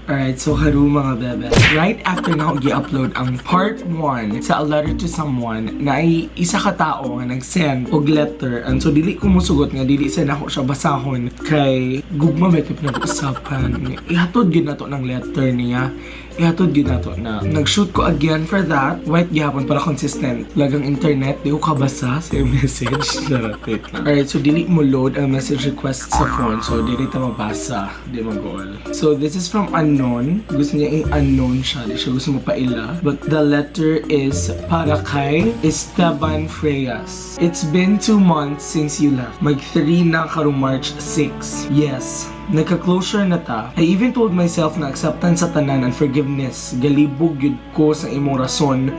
Alright, so haru mga bebe. Right after na ako gi-upload ang part 1 sa A Letter to Someone na ay isa ka tao nga nag-send og letter. And so dili ko musugot nga dili sa nako siya basahon kay gugma ba ito pinag-usapan. Ihatod gid nato ng letter niya. Ihatod gid nato na. Nag-shoot ko again for that. White gihapon para consistent. Lagang internet, di ko kabasa sa message. Wait lang. Alright, so dili mo load ang message request sa phone. So dili ta mabasa. Di mag-goal. So this is from unknown. Gusto niya i-unknown siya. Di siya gusto mo paila. But the letter is para kay Esteban Freyas. It's been 2 months since you left. Mag-3 na karong March 6. Yes. Nagka-closure na ta. I even told myself na acceptance sa tanan and forgiveness. Galibog yun ko sa imong rason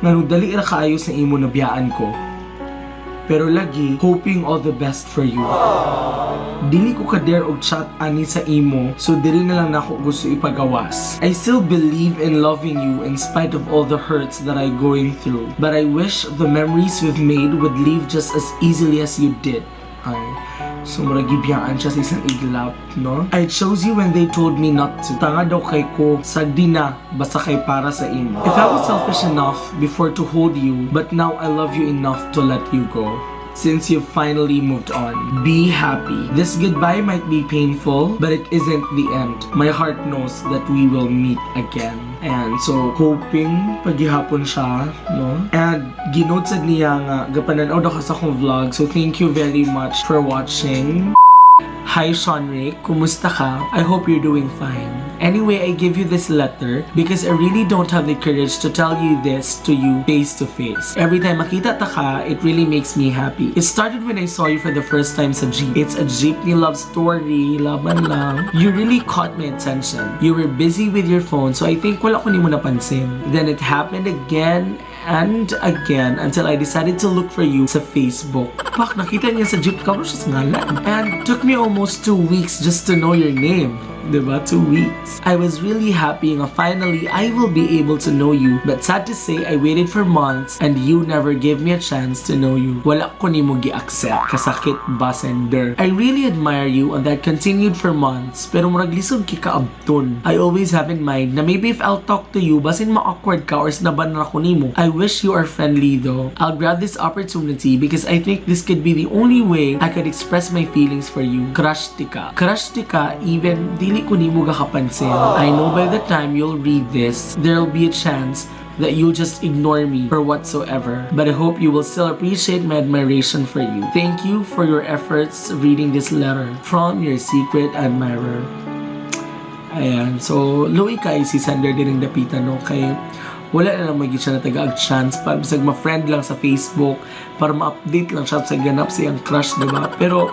nga nung dali ra kaayo sa imo nabiyaan ko. Pero lagi, hoping all the best for you. Dili ko ka-dare og chat ani sa imo, so dili na lang nako gusto ipagawas. I still believe in loving you in spite of all the hurts that I'm going through. But I wish the memories we've made would leave just as easily as you did. Ay, so maragibiyaan siya sa isang iglap, no? I chose you when they told me not to. Tanga daw kay ko, sagdi na, basta kay para sa imo. If I was selfish enough before to hold you, but now I love you enough to let you go. Since you've finally moved on, be happy. This goodbye might be painful, but it isn't the end. My heart knows that we will meet again. And so, hoping paghihapon siya, no? And ginote sad niya nga, gapananaw daw ka sa akong vlog. So, thank you very much for watching. Hi Seanric, kumusta ka? I hope you're doing fine. Anyway, I give you this letter because I really don't have the courage to tell you this to you face to face. Every time makita ta ka, it really makes me happy. It started when I saw you for the first time sa jeep. It's a jeepney love story, laban lang. You really caught my attention. You were busy with your phone, so I think wala ko ni mo napansin. Then it happened again and again until I decided to look for you sa Facebook. Pak, nakita niya sa jeep cover siya sa ngalan. And took me almost 2 weeks just to know your name. Diba? 2 weeks. I was really happy nga finally I will be able to know you. But sad to say, I waited for months and you never gave me a chance to know you. Wala ko ni mo gi-accept. Kasakit ba, sender? I really admire you and that continued for months. Pero murag lisod kikaabton. I always have in mind na maybe if I'll talk to you, basin ma-awkward ka or sinaban na ako ni mo. I wish you are friendly though. I'll grab this opportunity because I think this could be the only way I could express my feelings for you. Crush tika. Crush tika even dili ko ni mo gakapansin. I know by the time you'll read this, there'll be a chance that you'll just ignore me for whatsoever. But I hope you will still appreciate my admiration for you. Thank you for your efforts reading this letter from your secret admirer. Ayan. So, Louie kay si Sander din ang dapitan, no? Kay wala na lang magiging siya na taga-chance para bisag ma-friend lang sa Facebook para ma-update lang siya sa ganap siyang crush, diba? Pero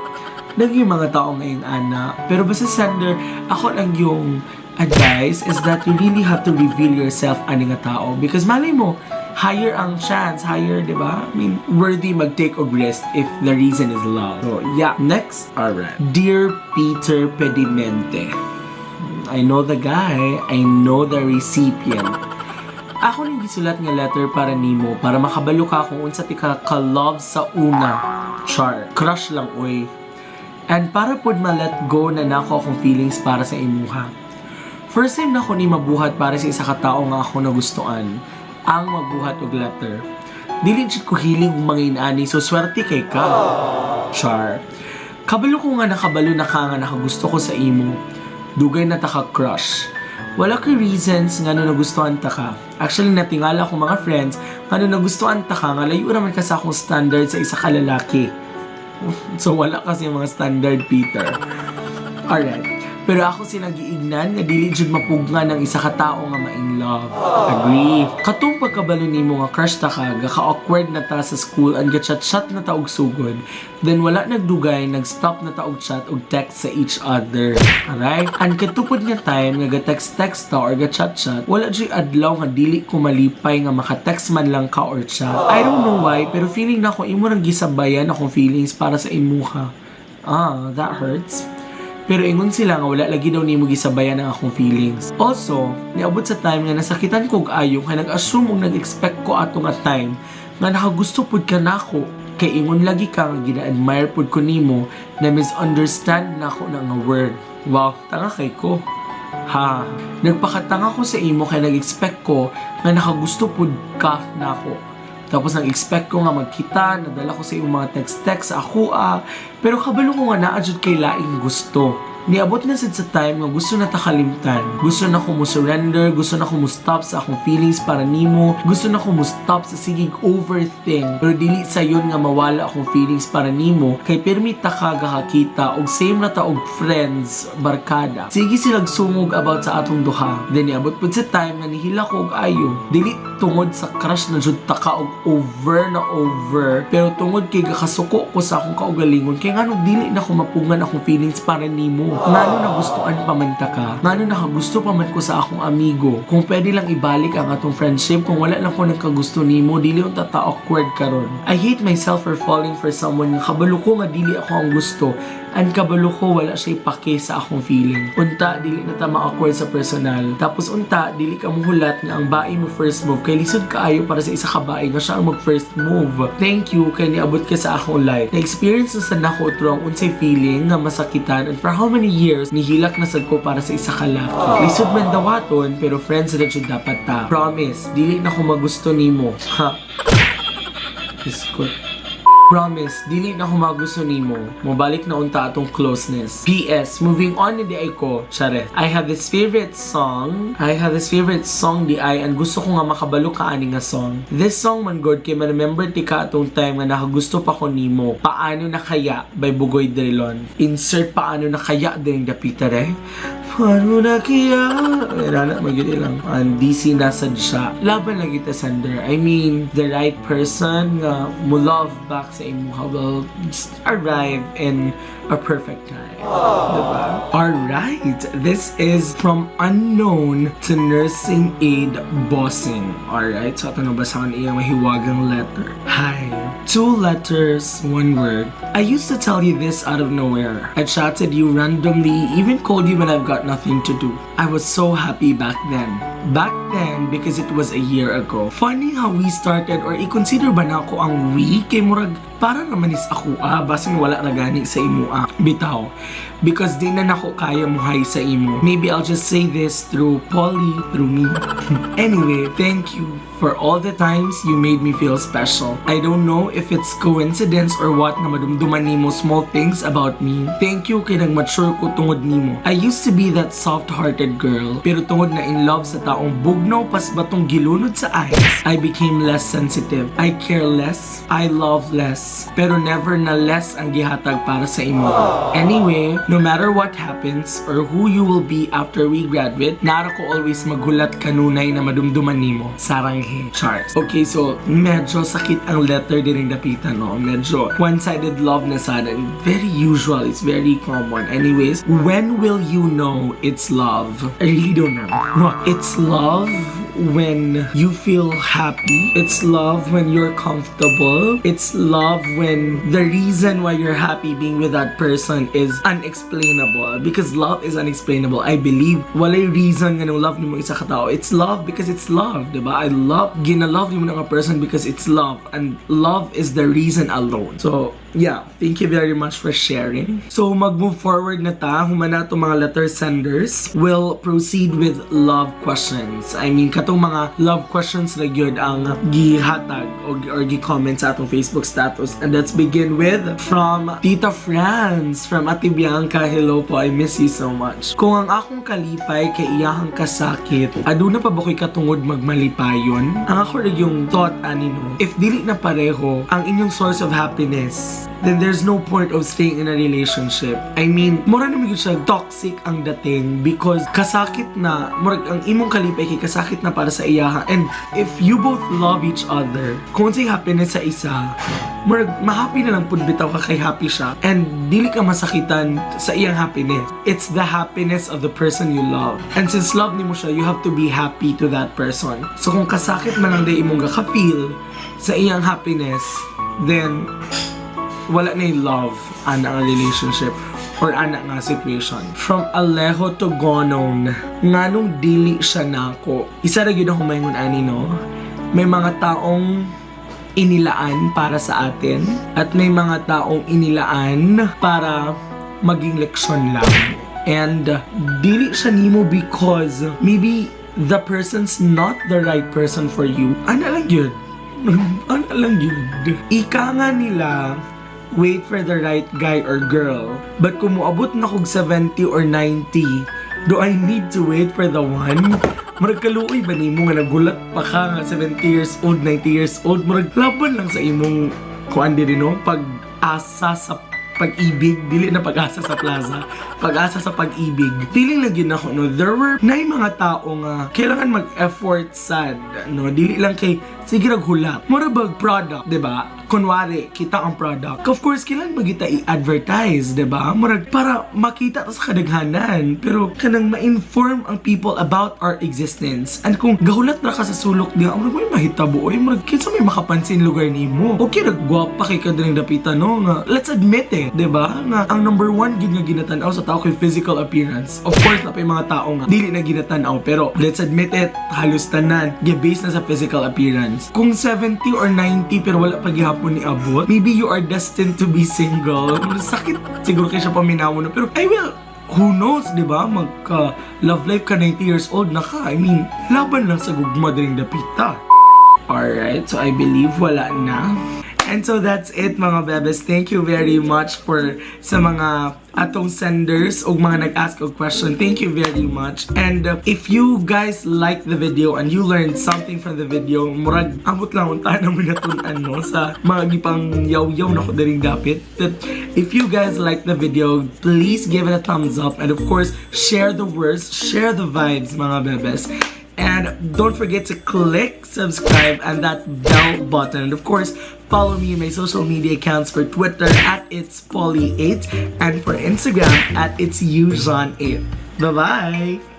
naging mga tao ngayon, ana. Pero basta Sander, ako lang yung advice is that you really have to reveal yourself ani nga tao. Because malay mo, higher ang chance, higher, di ba? I mean, worthy mag-take og risk if the reason is love. So, yeah. Next, alright. Dear Peter Pedimente, I know the guy, I know the recipient. Ako ning gisulat nga letter para nimo para makabalo ka kung unsa ti ka-love sa una. Char. Crush lang, oy. And para pod ma-let go na nako akong feelings para sa imuha. First time na ko ni mabuhat para sa isa ka tao nga ako nagustuhan. Ang mabuhat og letter. Dili jud ko hiling manginani, so swerte kay ka. Char. Kabalo ko nga nakabalo na ka nga nakagusto ko sa imo. Dugay na ta ka crush. Wala kay reasons nga no nagustuhan ta ka. Actually, natingala ko mga friends nga no nagustuhan ta ka nga layo raman ka sa akong standard sa isa ka lalaki. So, wala kasi mga standard, Peter. Alright. Pero ako sinagiignan nga dili jud mapugna ng isa ka tao nga ma-in love. Agree. Katong pagkabalo nimo nga crush ta ka, gaka-awkward na ta sa school and ga-chat-chat na ta og sugod. Then wala nagdugay, nag-stop na ta og chat og text sa each other. Alright? And katupod nga time nga ga-text-text ta or ga-chat-chat, wala jud adlaw nga dili ko malipay nga maka-text man lang ka or chat. I don't know why, pero feeling na ko imo nang gisabayan akong feelings para sa imuha. Ah, that hurts. Pero ingon sila nga wala lagi daw nimo gisabayan ang akong feelings. Also, niabot sa time nga nasakitan kog ayo kay nag-assume og nag-expect ko atong at time nga nakagusto pud ka nako. Kay ingon lagi ka nga gina-admire pud ko nimo na misunderstand nako na nga word. Wow, tanga kay ko. Ha, nagpakatanga ko sa imo kaya nag-expect ko nga nakagusto pud ka na ako. Tapos nag-expect ko nga magkita, nadala ko sa iyong mga text-text sa ako pero kabalo ko nga naadjud kay laing gusto. Niabot na sad sa time nga gusto na takalimtan. Gusto na ko mo surrender, gusto na ko mo stop sa akong feelings para nimo, gusto na ko mo stop sa sigig overthink. Pero dili sa yun nga mawala akong feelings para nimo, kay permita ka gakakita og same na ta og friends, barkada. Sige silang sungog about sa atong duha. Then niabot pud sa time nga nihila ko og ayo. Dili tungod sa crush na jud ta ka og over, pero tungod kay gakasuko ko sa akong kaugalingon, kay ngano dili na ko mapungan akong feelings para nimo. Ngano nagustuhan pa man ta ka? Ngano nakagusto pa man ko sa akong amigo? Kung pwede lang ibalik ang atong friendship, kung wala lang ko nagkagusto nimo, dili yung awkward karon. I hate myself for falling for someone nga kabalo ko nga dili ako ang gusto, and kabalo ko wala siya ipake sa akong feeling. Unta, dili na ta ma-awkward sa personal. Tapos unta, dili ka muhulat nga ang bae mo first move, kay lisod kaayo para sa isa ka bae nga siya ang mag-first move. Thank you kay niabot ka sa akong life. Na-experience na sa nako trong unsay feeling nga masakitan, and for how many years nihilak na sad ko para sa isa ka laki. Lisod man dawaton pero friends na jud dapat ta. Promise, dili na ko magusto nimo. Ha. Iskot. Promise, dili na ko magusto nimo. Mobalik na unta atong closeness. PS, moving on ni di ay ko. Charet. I have this favorite song di ay, and gusto ko nga makabalo ka ani nga song. This song man god kay ma-remember ti ka atong time nga nakagusto pa ko nimo. Paano na kaya by Bugoy Drilon. Insert paano na kaya din dapitare. Paano na kaya? Rana, magiging lang. DC nasad siya. Laban lang kita, Sander. I mean, the right person nga mo love back sa imo will just arrive in a perfect time. Diba? Alright, this is from unknown to nursing aid bossing. Alright, so ito nabasahan iyang mahiwagang letter. Hi. 2 letters, 1 word. I used to tell you this out of nowhere. I chatted you randomly, even called you when I've got nothing to do. I was so happy back then. Back then, because it was a year ago. Funny how we started, or i-consider ba na ako ang we? Kay murag, para naman is ako basin wala na gani sa imo bitaw. Because di na nako kaya muhay sa imo. Maybe I'll just say this through Polly, through me. Anyway, thank you for all the times you made me feel special. I don't know if it's coincidence or what na madumduman nimo small things about me. Thank you kay nag-mature ko tungod nimo. I used to be that soft-hearted girl, pero tungod na in love sa taong bugnaw pas batong gilunod sa eyes, I became less sensitive. I care less, I love less, pero never na less ang gihatag para sa imo. Anyway, no matter what happens or who you will be after we graduate, nara ko always maghulat kanunay na madumduman nimo. Sarang Charles. Okay, so medyo sakit ang letter din ng dapitan, no? Medyo one-sided love na sana. Very usual, it's very common. Anyways, when will you know it's love? I really don't know. It's love when you feel happy. It's love when you're comfortable. It's love when the reason why you're happy being with that person is unexplainable. Because love is unexplainable. I believe walay reason nga nung love ni mo isa ka tao. It's love because it's love, diba? I love, ginalove ni mo ng person because it's love. And love is the reason alone. So, yeah, thank you very much for sharing. So, mag-move forward na ta. Humana itong mga letter senders. We'll proceed with love questions. I mean, katong mga love questions na yun ang gihatag or gi-comment sa atong Facebook status. And let's begin with from Tita Franz, from Ate Bianca. Hello po, I miss you so much. Kung ang akong kalipay kay iyahang kasakit, aduna pa ba ko'y katungod magmalipayon? Ang ako rin yung thought anino, if dili na pareho ang inyong source of happiness, then there's no point of staying in a relationship. I mean, mura naman yun siya toxic ang dating because kasakit na, murag ang imong kalipay kay kasakit na para sa iyaha. And if you both love each other, kung sa'y happiness sa isa, murag mahappy na lang pud bitaw ka kay happy siya. And dili ka masakitan sa iyang happiness. It's the happiness of the person you love. And since love ni mo siya, you have to be happy to that person. So kung kasakit man lang day imong gaka-feel sa iyang happiness, then wala na yung love ana ang relationship or ana nga situation. From Alejo to Gonon, nganong dili siya nako. Isa ra gyud ako maingon ani, no? May mga taong inilaan para sa atin at may mga taong inilaan para maging leksyon lang. And dili siya nimo because maybe the person's not the right person for you. Ano lang yun? Ano lang yun? Ika nga nila, wait for the right guy or girl. But kung muabot na kog 70 or 90, do I need to wait for the one? Murag kaluoy ba nimo nga nagulat pa ka nga 70 years old, 90 years old? Murag laban lang sa imong kuan diri no? Pag-asa sa pag-ibig, dili na pag-asa sa plaza, pag-asa sa pag-ibig. Feeling lang yun ako, no? There were na mga tao nga kailangan mag-effort sad, no? Dili lang kay sige naghulap. Mura bag product, 'di ba? Kunwari, kita ang product. Of course, kailangan magita i-advertise, 'di ba? Murag para makita to sa kadaghanan, pero kanang ma-inform ang people about our existence. And kung gahulat na ka sa sulok diha, murag may mahitabo, oy, murag kinsa may makapansin lugar nimo. Okay, nagguwapa kay kadring dapitan, no? Nga, let's admit it, 'di ba? Nga ang number one gid nga ginatan-aw sa tao kay physical appearance. Of course, na pa yung mga tao nga dili na ginatan-aw, pero let's admit it, halos tanan gi-base na sa physical appearance. Kung 70 or 90 pero wala pa gihapon ni abot, maybe you are destined to be single. Sakit siguro kay siya paminaw no, pero I will. Who knows, di ba? Magka love life ka 90 years old na ka. I mean, laban lang sa gugma ding dapita. Alright, so I believe wala na. And so that's it mga bebes. Thank you very much for sa mga atong senders o mga nag-ask of question. Thank you very much. And if you guys like the video and you learned something from the video, murag amot lang unta na mo natunan no sa mga gipang yaw-yaw na ko daring dapit. But if you guys like the video, please give it a thumbs up and of course share the words, share the vibes mga bebes. And don't forget to click subscribe and that bell button. And of course, follow me in my social media accounts for Twitter at itspoly8 and for Instagram at itsyuzon8. Bye-bye!